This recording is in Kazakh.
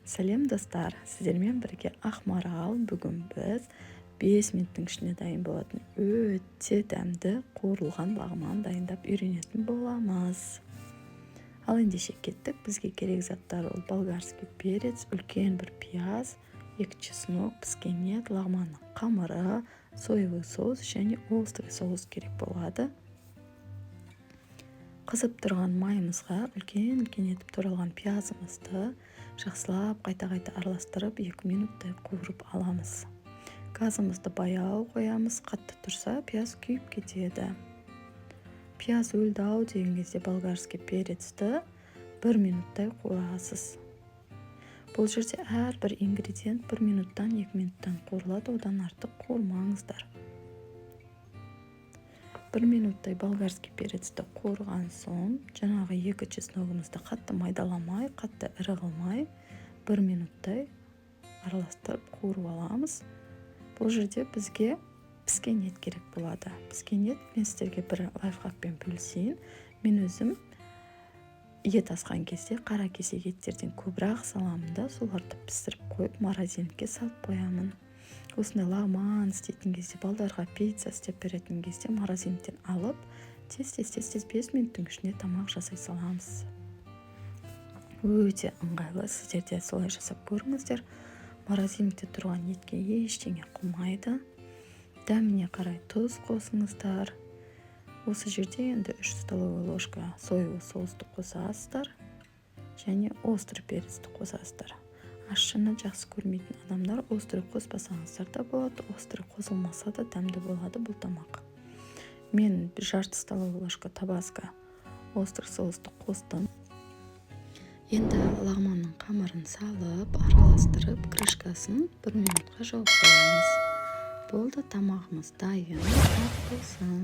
Сәлем, достар! Сіздермен бірге Ақмарал. Бүгін біз 5 минуттың ішінде дайын болатын өте дәмді қуырылған лағман дайындап үйренетін боламыз. Ал ендеше, кеттік! Бізге керек заттар: ол болгарский перец, үлкен бір пияз, екі чеснок, піскен ет, лағманның қамыры, соевый соус және острый соус керек болады. Қызып тұрған майымызға үлкен үлкен етіп туралған пиязымызды жақсылап қайта-қайта араластырып, 2 минуттай қуырып аламыз. Газымызды баяу қоямыз, қатты тұрса, пияз күйіп кетеді. Пияз өлді ау деген кезде болгарский перецті 1 минуттай қуырасыз. Бұл жерде әрбір ингредиент 1 минуттан, 2 минуттан қуырылады, одан артық қуырмаңыздар. 1 минуттай болгарский перецті қуырған соң, жаңағы екі чесногымызды қатты майдаламай, қатты ірі қылмай, 1 минуттай араластырып, қуырып аламыз. Бұл жерде бізге піскен ет керек болады. Піскен ет, мен сіздерге бір лайфхакпен бөлісейін. Мен өзім ет асқан кезде қара кесек еттерден көбірек саламын да, соларды пісіріп қойып, морозильникке салып қоямын. Осындай лағман істейтін кезде, балдарға пицца істеп беретін кезде морозильниктен алып, тез, тез, тез, тез 5 минуттың ішінде тамақ жасай саламыз. Өте ыңғайлы, сіздер де солай жасап көріңіздер. Морозильникте тұрған етке ештеңе қылмайды. Дәміне қарай тұз қосыңыздар. Осы жерде енді 3 столовый ложка соевый соусты қосасыздар және острый перецті қосасыздар. Ащыны жақсы көрмейтін адамдар острый қоспасаңыздар да болады, острый қосылмаса да дәмді болады бұл тамақ. Мен жарты столовый ложка табаско острый соусты қостым. Енді лағманның қамырын салып, араластырып, крышкасын 1 минутқа жауып қоямыз. Болды, тамағымыз дайын. Ас болсын!